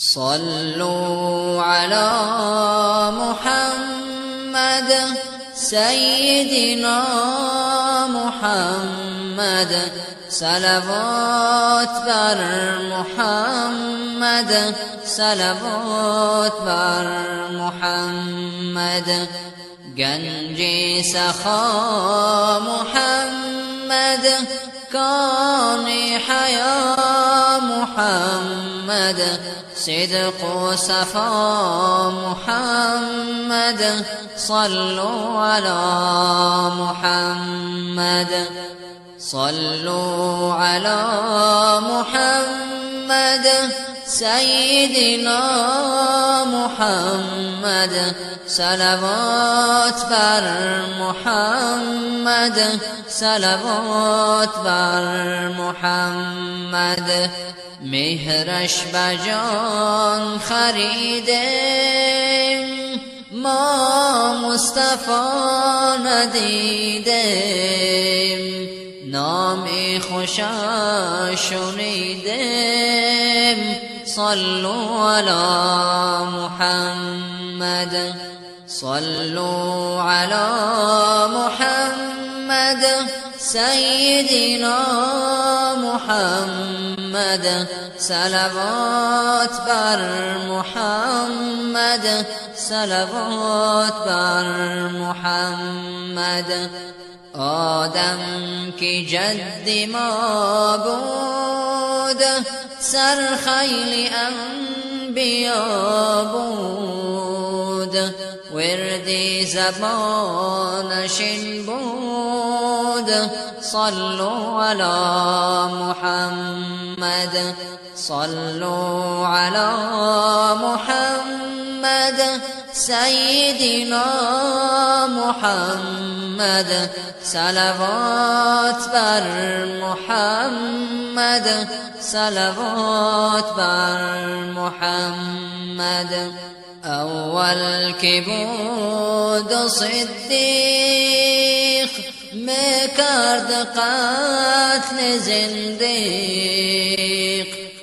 صلوا على محمد سيدنا محمد صلوات بر محمد صلوات بر محمد گنج سخا محمد کان حیا محمد صدق و صفا محمد صلوا على محمد صلوا على محمد سيدنا محمد صلوات بر محمد صلوات بر محمد مهرش بجان خریدیم ما مصطفی ندیدیم نام خوشش شنیدیم صلوا على محمد صلوا على محمد سيدنا محمد صلوات بر محمد صلوات بر محمد آدم کی جد ما بود سر خیل انبیا بود ورد زبانش بود صلوا على محمد صلوا على محمد سيدنا محمد صلوات بر محمد صلوات بر محمد اول که بود صدیق میکرد قتل زندیق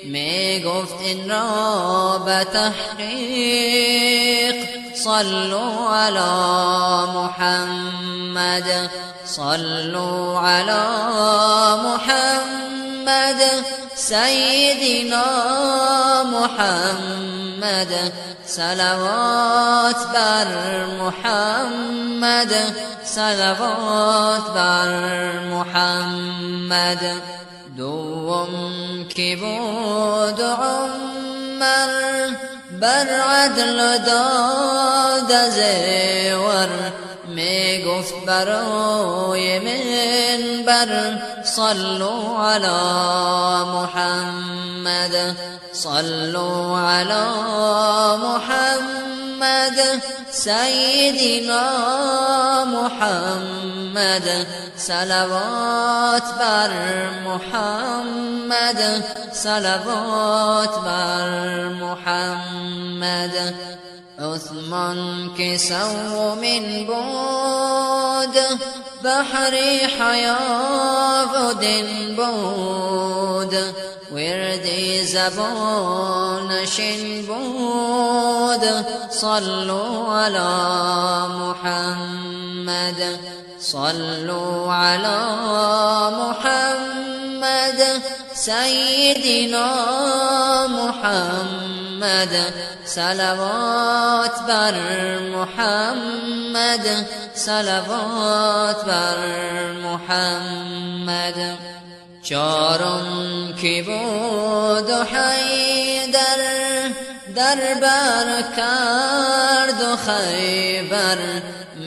می گفت این را به تحقیق صلوا على محمد صلوا على محمد سيدنا محمد صلوات بر محمد صلوات بر محمد دوم که بود عمر بر عدل داد زیور می گفت برای منبر صلوا على محمد صلوا على محمد سيدنا محمد صلوات بر محمد صلوات بر محمد عثمان که سومین بود بحر حیا و دین بود ورد زبانش بود صلوا على محمد صلوا على محمد سيدنا محمد صلوات بر محمد صلوات بر محمد چارم که بود حیدر در بر کرد و خیبر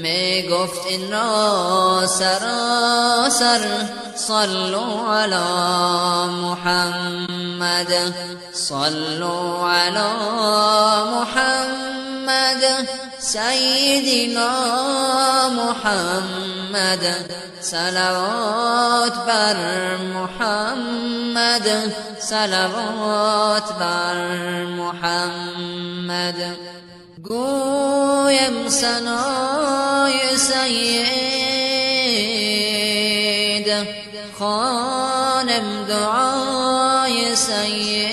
می گفت این را سراسر صلوا على محمد صلوا على محمد سيدنا محمد صلوات بر محمد صلوات بر محمد گویم ثنای سید خوانم دعای سید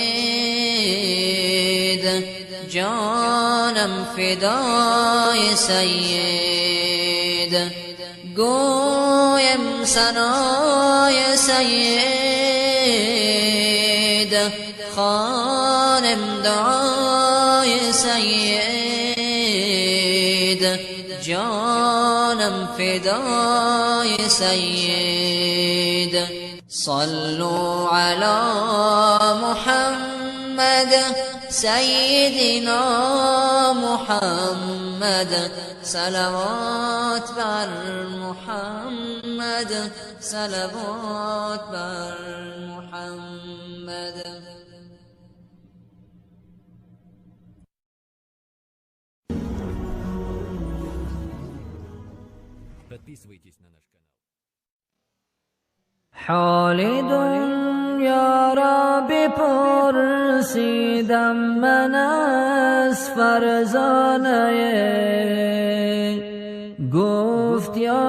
جانم فدای سید، گویم ثنای سید، خوانم دعای سید، جانم فدای سید. صلوا على محمد سيدنا محمد، صلوات بر محمد، صلوات بر محمد. Подписывайтесь на наш канал. حال دنیا را بپرسیدم من از فرزانه، گفت یا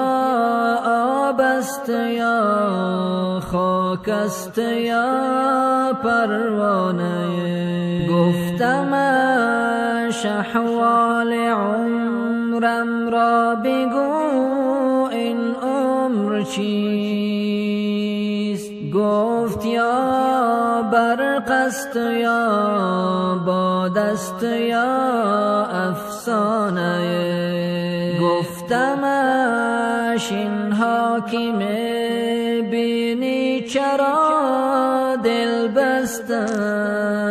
آب است یا خاک است یا پروانه. گفتمش احوال عمرم را بگو این عمر چیست؟ گفت یا برق است یا باد است یا افسانه. گفتمش اینها که میبینی چرا دل بستند؟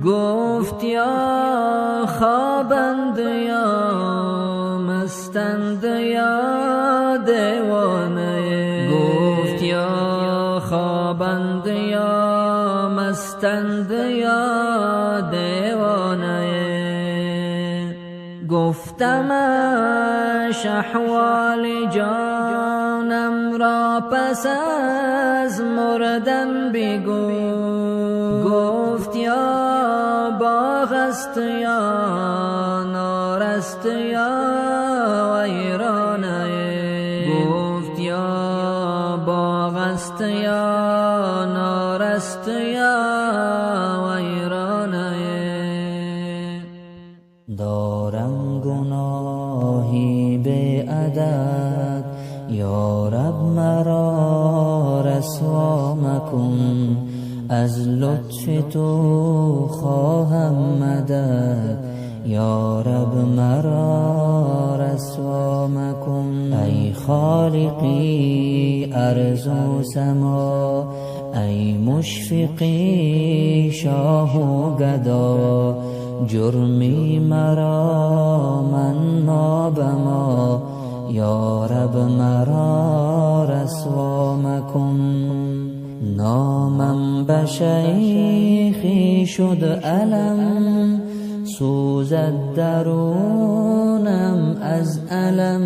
گفت یا خوابند یا مستند یا دیوانه. گفت یا خوابند یا مستند یا دیوانه. گفتمش احوال جانم را پس از مردن بگو. گفت یا باغ است یا نار است یا ویرانه. گفت یا باغ است یا نار است یا ویرانه. دارم گناهی به عدد، یا رب مرا رسوا مکن. از لطف تو خواهم مدد، یا رب مرا رسوا مکن. ای خالقی ارض و سما، ای مشفقی شاه و گدا، جرمی مرا من ما، یا رب مرا رسوا مکن. نامم به شیخی شد علم، سوزد درونم از الم.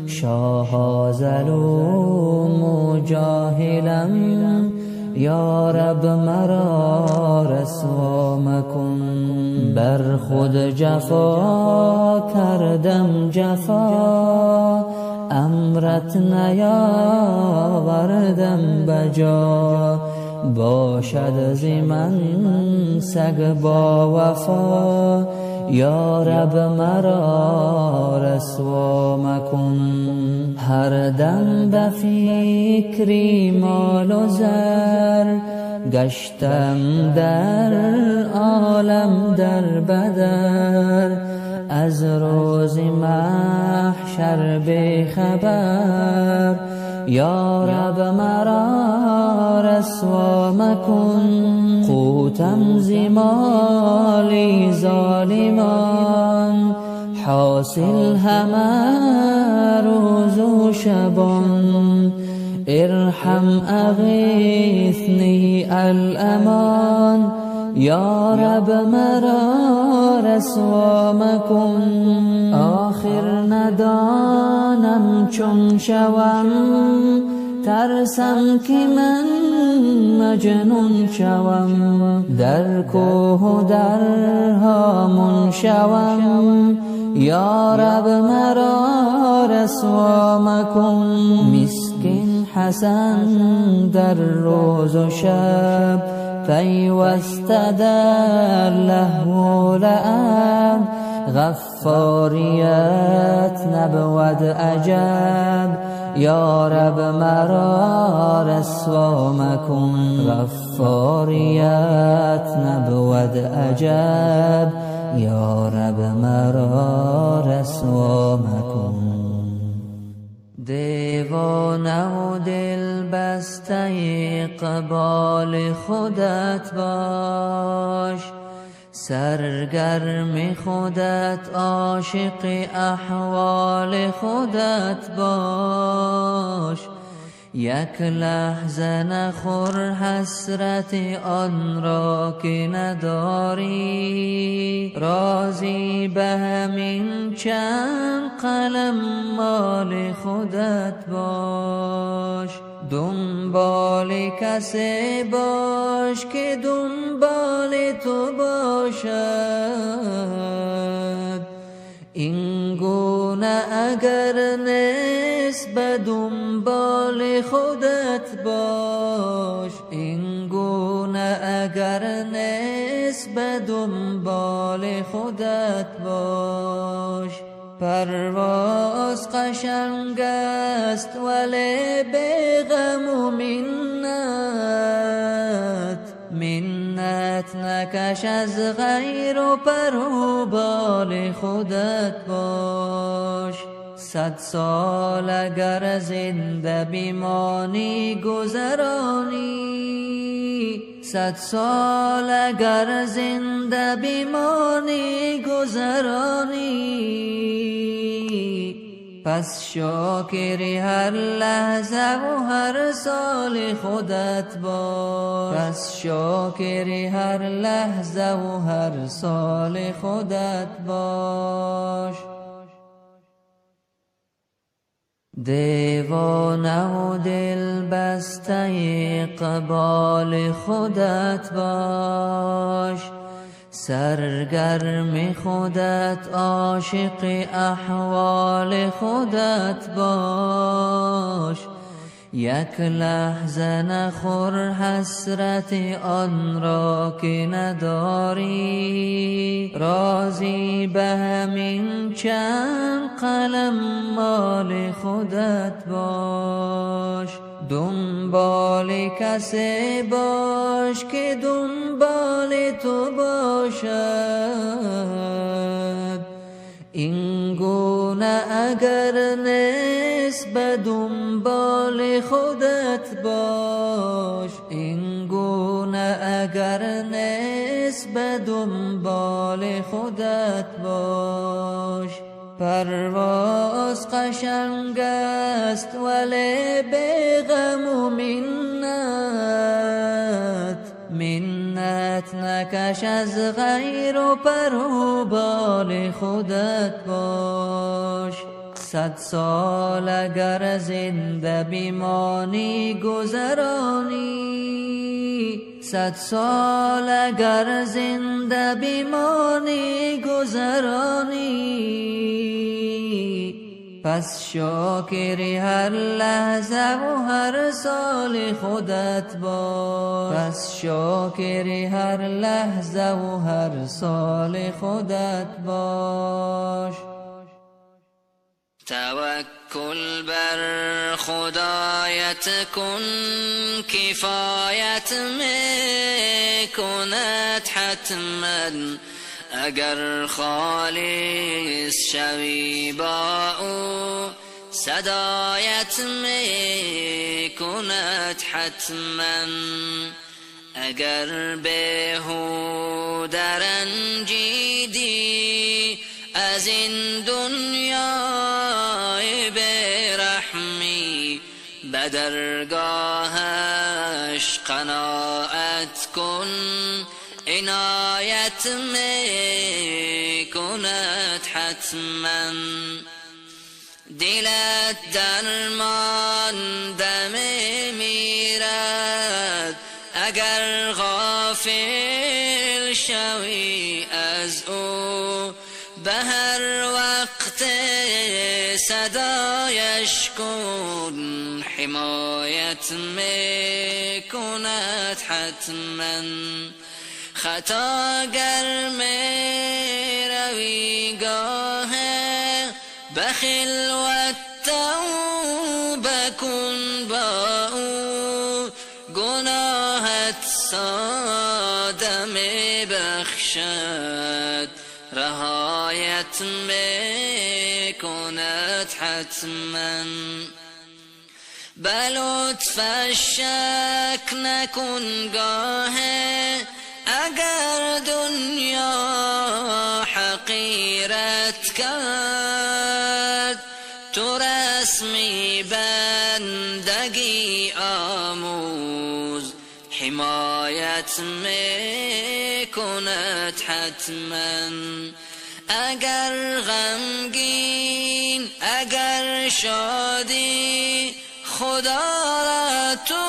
شاها ظلوم و جاهلم، یا رب مرا رسوا مکن. بر خود جفا کردم جفا، امرت نیاوردم بجا. باشد ز من سگ با وفا، یا رب مرا رسوا مکن. هر دم به فکری مال و زر، گشتم در عالم در بدر. از روز محشر بی خبر، یا رب مرا رسوا مکن. قوتم ز مال ظالمان، حاصل همه روز و شبان. ارحم اغیثنی الامان، یا رب مرا رسوا مکن. آخر ندانم چون شوم، ترسم که من مجنون شوم. در کوه و در هامون شوم، یا رب مرا رسوا مکن. مسکین حسن در روز و شب، پیوسته در لهو و لعب، غفاریت نبود عجب. یا رب مرا رسوا مکن، غفاریت نبود عجب. یا رب مرا رسوا مکن. دیوانه و دل بسته اقبال خودت باش، سرگرم خودت، عاشق احوال خودت باش. یک لحظه نخور حسرت آن را که نداری، راضی به همین چند قلم مال خودت باش. دنبال کسی باش که دنبال تو باشد، این گونه اگر نیست به دنبال خودت باش. این گونه اگر نیست به دنبال خودت باش. پرواز قشنگ است ولی بی غم و منت، منت نکش از غیر و پر و بال خودت باش. 100 سال اگر زنده بمانی گذرانی، 100 سال اگر زنده بمانی گذرانی. پس شاکر هر لحظه و هر سال خودت باش. پس شاکر هر لحظه و هر سال خودت باش. دیوانه و دل بسته اقبال خودت باش، سرگرم خودت، عاشق احوال خودت باش. یک لحظه نخور حسرت آن را که نداری، راضی به همین چند قلم مال خودت باش. دنبال کسی باش که دنبال تو باشد، این گونه اگر نیست به دنبال خودت باش. این گونه اگر نیست به دنبال خودت باش. پرواز قشنگ است ولی بی غم و منت، منت نکش از غیر و پر و بال خودت باش. 100 سال اگر زنده بمانی گذرانی، 100 سال اگر زنده بمانی گذرانی. پس شاکر هر لحظه و هر سال خودت باش. پس شاکر هر لحظه و هر سال خودت باش. توکل بر خدایت کن، کفایت میکند حتما. اگر خالص شوی با او، صدایت میکند حتما. اگر بهوده رنجیدی از این دنیای بی‌رحمی، به درگاهش قناعت کن، عنایت میکند حتما. دلت درمانده میمیرد اگر غافل شوی از او، به هر وقت صدایش کن، حمایت میکند حتما. خطا گر میروی گاه به خلوت توبه کن با او، گناهت ساده میبخشد، رهایت میکند حتما. به لطفش شک نکن گاه اگر دنیا حقیرت کرد، تو رسمی بندگی آموز، حمایت میکند حتما. اگر غمگین اگر شادی، خدا را تو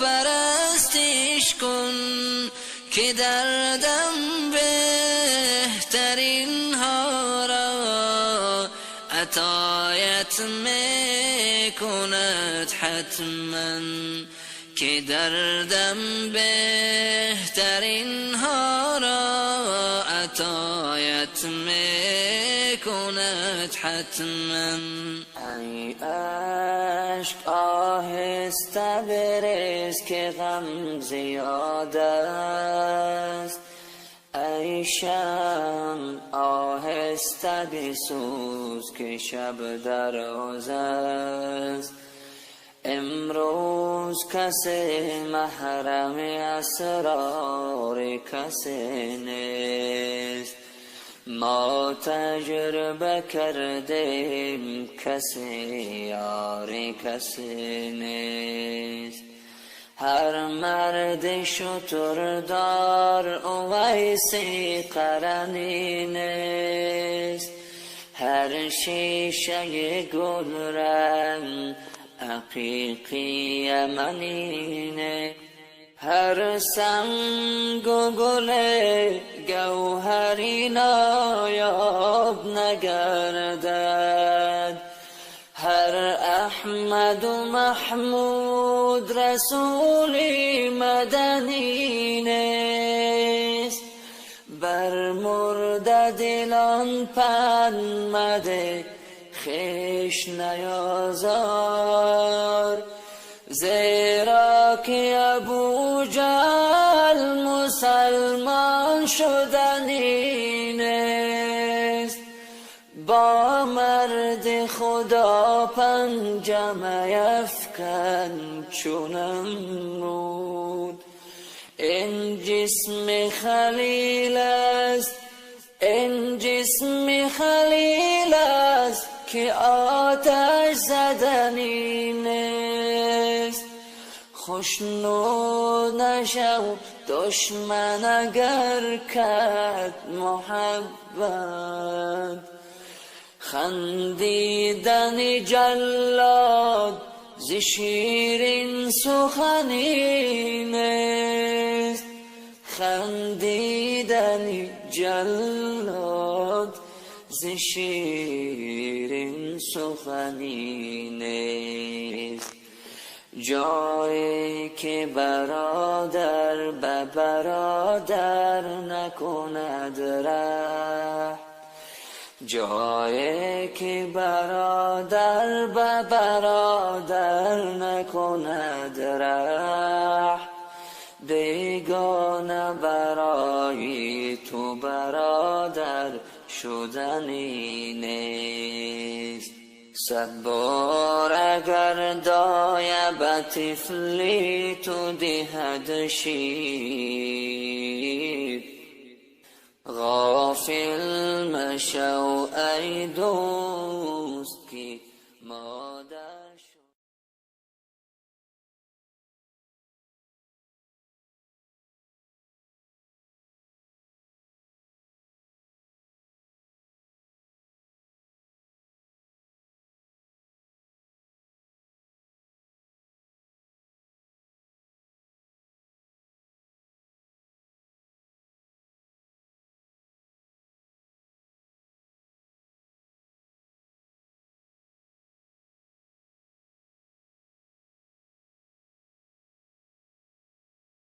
پرستش کن، که دردم بهترین ها را عطایت میکند حتما. که دردم بهترین ها را عطایت میکند حتما. ای عشق آهسته برس که غم زیاد است، ای شمع آهسته بسوز که شب دراز است. امروز کسی محرم اسرار کسی نیست، ما تجربه کردیم کسی یار کسی نیست. هر مرد شتردار اویسی قرنی نیست، هر شیشه گل رنگ عقیقی یمنی نیست. هر سنگ و گل گوهری نایاب نگردد، هر احمد و محمود رسولی مدنی نیست. بر مرده دلان پند مده خویش نیازار، زیرا که ابوجهل مسلمان شدنی نیست. با مرد خدا پنجه میفکن چون نمرود، این جسم خلیل است، این جسم خلیل است که آتش زدنی نیست. خوشنود نشو دشمن اگر کرد محبت، خندیدن جلاد ز شیرین سخنی نیست. خندیدن جلاد ز شیرین سخنی نیست. جایی که برادر به برادر نکند رحم، جایی که برادر به برادر نکند رحم، بیگانه برای تو برادر شدنی نیست. صد بار اگر دایه به طفلی تو دهد شیر، غافل مشو ای دوست.